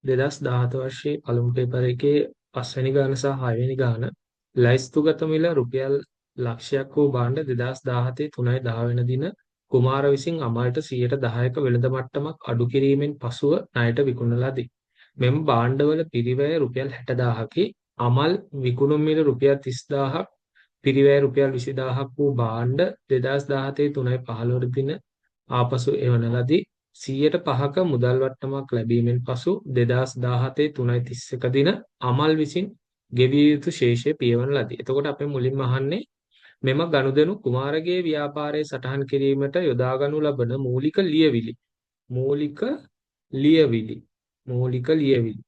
2017 වර්ෂයේ පළමු පේපර් එකේ පස්වෙනි ගාන සහ හයවෙනි ගාන ලැයිස්තුගත මිල රුපියල් ලක්ෂයක් වූ භාණ්ඩ 2017 3.10 වෙනි දින කුමාර විසින් අමල්ට 10%ක වෙළඳ මට්ටමක් අඩු කිරීමෙන් පසුව ණයට විකුණන ලදී. මෙම භාණ්ඩවල පිරිවැය රුපියල් 60000කි. අමල් විකුණුම් මිල රුපියල් 30000ක් පිරිවැය රුපියල් 20000ක් වූ භාණ්ඩ 2017 3.15 දින ආපසු එවන ලදී. 105ක මුදල් වට්ටමක් ලැබීමෙන් පසු 2017 3.31 දින අමල් විසින් ගෙවිය යුතු ශේෂය පියවන ලදී. එතකොට අපි මුලින්ම අහන්නේ මෙම ගනුදෙනු කුමාරගේ ව්‍යාපාරයේ සටහන් කිරීමට යොදා ගනු ලබන මූලික ලියවිලි මූලික ලියවිලි මූලික ලියවිලි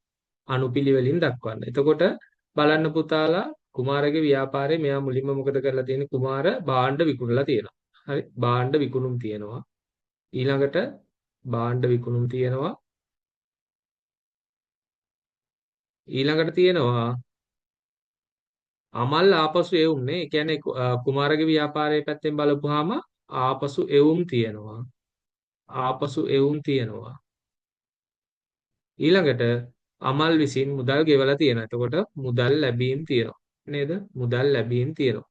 අනුපිළිවෙලින් දක්වන්න. එතකොට බලන්න පුතාලා, කුමාරගේ ව්‍යාපාරයේ මෙයා මුලින්ම මොකද කරලා තියෙන්නේ? කුමාර භාණ්ඩ විකුණලා තියෙනවා. හරි, භාණ්ඩ විකුණුම් තියෙනවා. ඊළඟට භාණ්ඩ විකුණුම් තියෙනවා. ඊළඟට තියෙනවා අමල් ආපසු එවුම්නේ. ඒ කියන්නේ කුමාරගේ ව්‍යාපාරයේ පැත්තෙන් බලපුවාම ආපසු එවුම් තියෙනවා. ආපසු එවුම් තියෙනවා. ඊළඟට අමල් විසින් මුදල් ගෙවලා තියෙනවා. එතකොට මුදල් ලැබීම් තියෙනවා. නේද? මුදල් ලැබීම් තියෙනවා.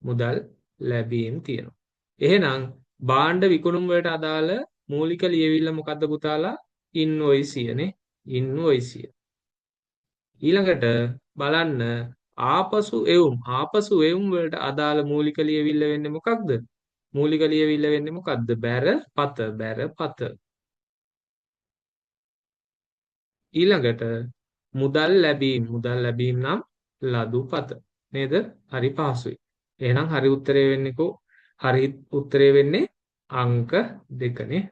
මුදල් ලැබීම් තියෙනවා. එහෙනම් භාණ්ඩ විකුණුම් වලට අදාළ මූලික ලියවිල්ල මොකද්ද පුතාලා? ඉන්වොයිසිය නේ. ඉන්වොයිසිය. ඊළඟට බලන්න ආපසු එවුම් ආපසු එවුම් වලට අදාළ මූලික ලියවිල්ල වෙන්නේ මොකක්ද? මූලික ලියවිල්ල වෙන්නේ මොකක්ද? බැරපත බැරපත. ඊළඟට මුදල් ලැබීම් මුදල් ලැබීම් නම් ලදුපත නේද? හරි පහසුයි. එහෙනම් හරි උත්තරේ වෙන්නේ කො? හරි උත්තරේ වෙන්නේ අංක 2 නේ.